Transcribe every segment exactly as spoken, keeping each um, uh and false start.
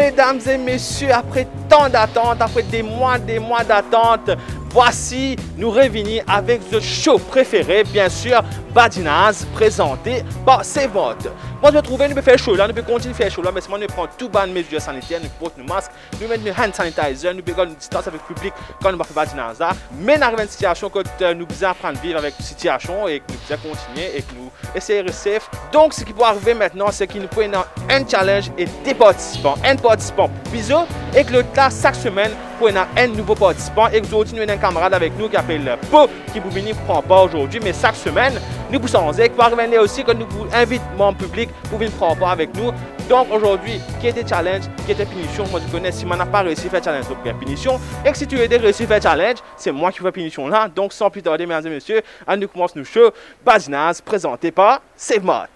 Mesdames et messieurs, après tant d'attentes, après des mois, des mois d'attente, voici, nou revini avek zot show prefere, bien sûr, Badinaz, prezante par Save Mart. Mwa, zot trouve, nou pe fer show la, nou pe kontign fer show la, me selman nou pran tou bann mezir saniter, nou port nou mask, nou met nou hand sanitizer, nou pe gard nou distans avek piblik kan nou pa fer badinaz la. Me nou ariv enn sitiasion kot, eh, nou bizin aprann viv avek sitiasion e nou bizin kontigne e nou esey res safe. Donk, seki pou arive aster, seki nou pou ena enn challenge e de partisipan. Enn partisipan pou Bizo, ek lot la, sak semenn, pou ena enn nouvo partisipan. Ek zordi, nou ena enn kamarad avek nou ki apel Po, ki pou vini pran par zordi, me sak semenn, nou pou sanze. Ek pou arive enn ler osi, kot nou pou invit manm piblik pou vinn pran par avek nou. Donk, zordi, ki ete challenge, ki ete pinision, mwa, zot kone, si mwa napa reysi fer challenge, donk, gagn pinision. Ek si tou le de reysi fer challenge, se mwa ki fer pinision la. Donk, san pli tarde, medam e mesie, anou koumans nou show Badinaz, prezante par Save Mart.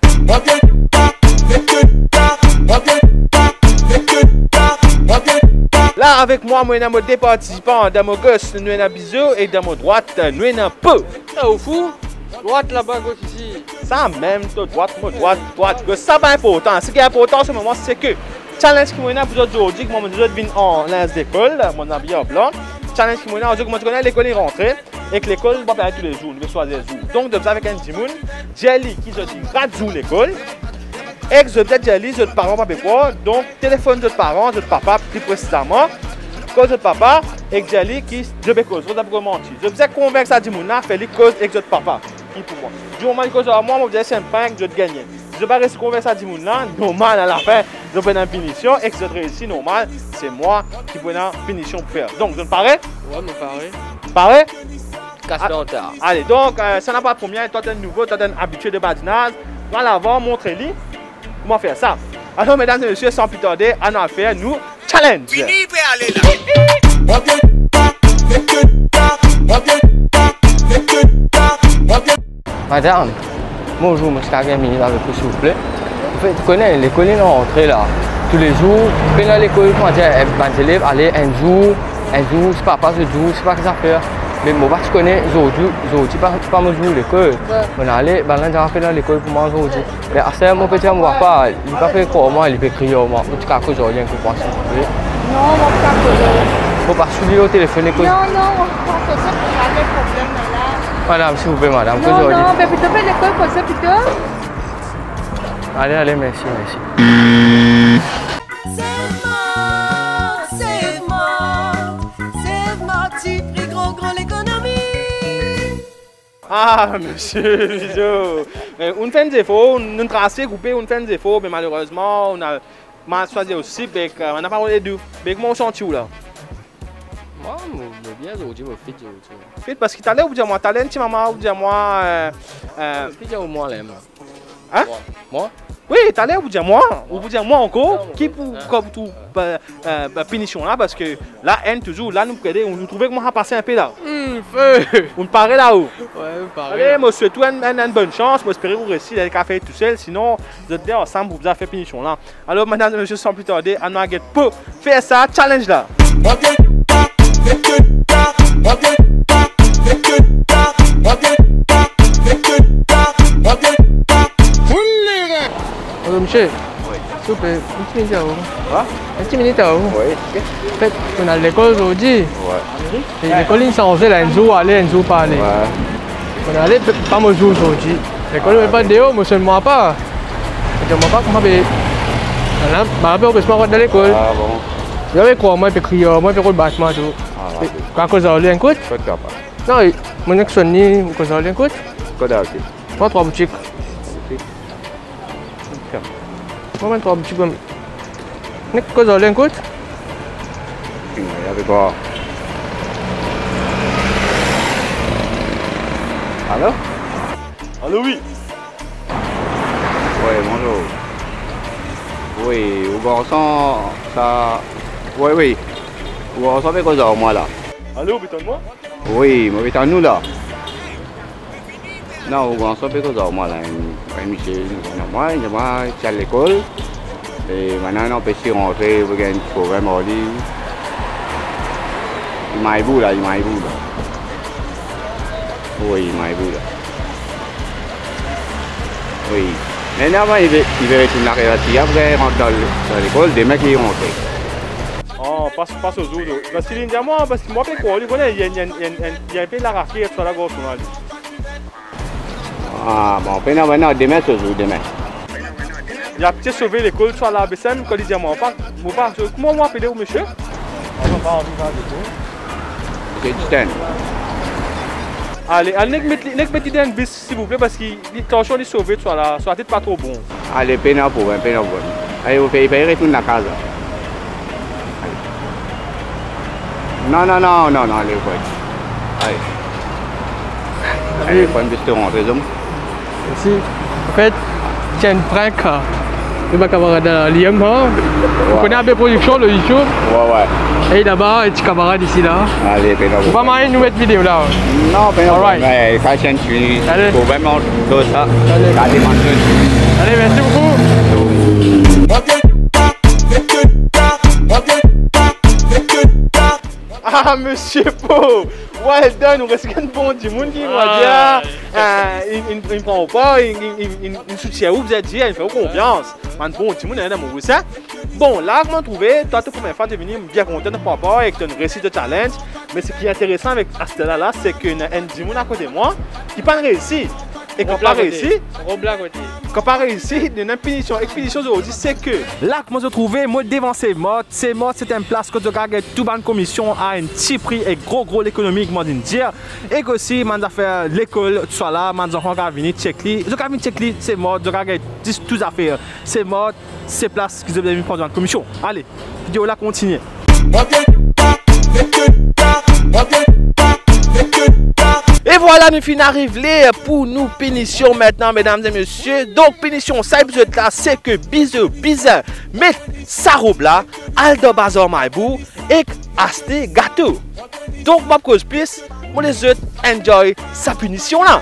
La, avek mwa, mo ena mo de partisipan. Dan mo gos, nou ena Bizo, e dan mo drwat, nou ena Po. Eh, ou fou? Drwat laba, gos isi. Sa mem, to drwat, mo drwat, drwat, gos, sa pa inportan. Seki inportan an se moman, seki challenge ki mo ena pou zot zordi, ki mo amenn zot vinn an linz lekol, mo abiye an blan. Challenge ki mo ena, zot, kouma zot kone, lekol inn rantre, ek lekol pa pe ale toulezour, nou pe swazir zour. Donk, zot bizin avek enn dimoun, dir li ki zot inn rat zour lekol, ek zot bizin dir li zot paran pa pe krwar, donk telefonn zot paran, zot papa pli presizeman, koz zot papa, ek dir li ki zot pe koz, zot pa pe koz manti. Zot bizin konvink sa dimoun la, fer li koz ek zot papa. Ki pou mwa. Dimoman li koz ar mwa, mo dir se enn prank, zot gagne. Si zot pa reysi konvink sa dimoun la, normal, alafin, zot pou ena pinision, e si zot reysi, normal, se mwa ki pou ena pinision pou fer. Donk, zot pare? Wi, mo pare. Pare? Kas dan ta. Ale, donk, eh, sa napa premie, twa to enn nouvo, twa to enn abitie de badinaz. Al avan, montre li kouma fer sa. Alor, medam e mesie, san pli tarde, anou al fer nou challenge. Fini, pe ale la. Madam, bonzour, mo ti kav gagn minit avek ou, silvouple? Anfet, ou kone, lekol inn rantre la. Toulezour, pena lekol, koumadir, eh, bann zelev ale enn zour, enn zour, se pa, pa zot zour, se pa ki zafer. Me mo pa ti kone, zordi, zordi pa, pa mo zour lekol. Mo ale, bann la dir pena lekol pou mwa zordi. Me aster mo pe dir mo papa, li pa pe krwar mwa, li pe kriy ar mwa. Mo ti kav koz ar li enn kou, silvouple. Non, mo pa koz ar li. Mo pa swiv li lor telefonn, koz. Non, non, mo pa koz ar li, pa de problem la. Madam, silvouple, madam, koz ar li. Non, non, be plito pe lekol koze plito. Ale, ale, mersi, mersi. Save Mart, Save Mart, Save Mart, ti pri gran, gran lekonomi. Ah, misie Bizo. Me ou'nn fer enn zefor, ou'nn, ou'nn trase, koupe, ou'nn fer enn zefor, me malerezman, ou'nn al mal swazir osi, be, eh, napa rod ed ou. Be, kouma ou santi ou la? Mwa, mo, mo bien zordi, mo fit zordi. Fit, parski taler ou dir mwa, taler enn ti moman ou dir mwa, eh, eh, Mo fit dir mwa la, mwa. Hein? Mwa? Wi, taler ou dir mwa, ou dir mwa ankor, ki pou, eh, kom tou, eh, eh, pinision la, parski la, enn touzour, la, nou pe gete, nou trouve kouma sa pase enpe la. Hmm, fe. Ou'nn pare la, ou? Wi, mo pare. Ale, mo swet ou enn, enn, enn bonn sans, mo espere ou reysi, li kav fer tousel, sinon, zot de ansam, pou bizin fer pinision la. Alor, medam e mesie, san pli tarde, anou al get pou fer sa challenge la. Bonzour, misie. Wi. Silvouple, enn ti minit avek ou. Kwa? Enn ti minit avek ou. Wi, ok. Anfet, ou'nn al lekol zordi. Wi. E lekol inn sanze la, enn zour ale, enn zour pa ale. Wi. Ou'nn ale, pa mo zour zordi. Lekol, ah, me pa, ok, deor, mo sonn mo papa. Mo dir mo papa kouma be, la, mo papa pe anpes mwa rant dan lekol. Ah bon? Li pa pe krwar mwa, li pe kriy ar mwa, li pe koz bat mwa tou. Ah, ok. Mo kav koz ar li enn kout? Kot papa? Non, mo nek sonn li, mo koz ar li enn kout. Kot ar li? Pran trwa boutik. Boutik. Mo pran trwa boutik, mo nek koz ar li enn kout. Wi, avek kwa? Alo? Alo, wi. Wi, bonzour. Wi, ou garson sa, wi, wi. Ou garson pe koz ar mwa la. Alo, ou pe tann mwa? Wi, mo pe tann ou la. Non, ou garson pe koz ar mwa la, enn, enn misie, enn mwa, enn mwa, ti al lekol. E bann la inn anpes li rantre, pou gagn enn ti problem ar li. Li may bour la, li may bour la. Wi, li may bour la. Wi. Me normalman, li ve, li ve retourn lakaz, li ap rant dan, dan lekol, demin ki li rantre. Ah, pas, pas so zour, to. Parski li dir mwa, parski mwa pe krwar li, kone, li, li, li, li, li pe larake, sa la, garson la, li. Ah, bon, pena, pena, demin so zour, demin. Li abitie sove lekol, swa la, besem, kan li dir mwa, pa, mo pa, kouma mo apele ou, misie? Misie Disten. Ale, ale, nek met li, nek met li dan enn bis, silvouple, parski li, tansion li sove, swa la, so latet pa tro bon. Ale, pena problem, pena problem. Ale, ou fer, fer retourn lakaz la. Ale. Non, non, non, non, non, ale, ou fer. Ale. Ale, pran bis to rantre, zom. Mersi. Anfet, ti enn prank, ah. Li bann kamarad la, li enn, ah. Ou kone A B Production, lor YouTube. Wi, wi. E laba, ti kamarad isi la. Ale, pena problem. Ou pa manz nou met video la. Non, pena problem. Alright. Wi, sa, ti enn ti problem, non, tou sa. Ale. Ale, mersi boukou. Ah, misie Po, well done, ou res enn bon dimoun ki, on va dir, ah, inn, inn, inn pran ou par, inn, inn, inn, inn, inn soutien ou, bizin dir, inn fer ou konfians. Bann bon dimoun, ena dan mo group sa. Bon, la, kouma trouve, twa, to premie fwa to vini, mo bien kontan par rapor ek to resi to challenge. Me seki interesan avek aster la, la, seki ena enn dimoun akote mwa ki pa'nn resi. E kan pa resi, kan pa resi, li ena pinision. Ek pinision zordi, seki la, kouma to trouve, mo devan Save Mart. Save Mart, se enn plas kot zot kapav gagn tou bann komision a enn ti pri ek gro, gro lekonomi, kouma dir. Ek osi, bann zafer lekol, swa la, bann zanfan kapav vini chek li. Zot kapav vini chek li, Save Mart, zot kapav gagn tou, tou zafer. Save Mart, se plas ki zot bizin vinn pran bann komision. Ale, video la kontigne. E vwala, nou finn ariv ler pou nou pinision aster, medam e misie. Donk, pinision sa pou zot la, seki bizin, bizin met sa rob la, al dan bazar Malibu ek aste gato. Donk, mo pa koz plis, mo les zot enjoy sa pinision la.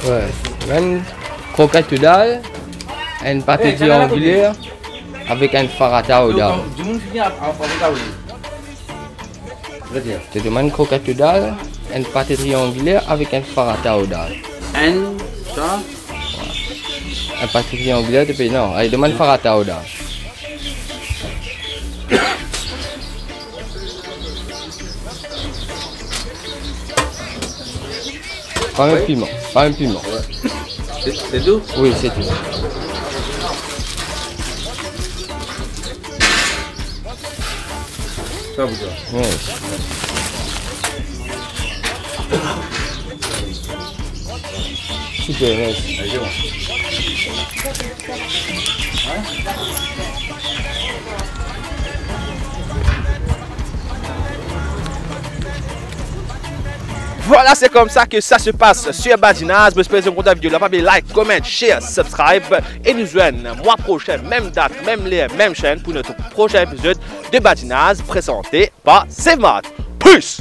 Wi, enn kroket to dal, enn pate triangiler avek enn farata o dal. To demann kroket to dal, enn pate triangiler avek enn farata o dal. Enn sa? Enn pate triangiler, to pe, non, ale demann farata o dal. Pa met piman, pa met piman. Se, se tou? Wi, se tou. Sa pou twa. Yes. Siper, yes. Vwala, se koumsa ke sa se pas sir Badinaz. Mo espere zot inn kontan video la. Pa bliye like, comment, share, subscribe. E nou zwenn mwa prosin, mem dat, mem ler, mem shenn pou nou prosin epizod de Badinaz, prezante par Save Mart. Peace!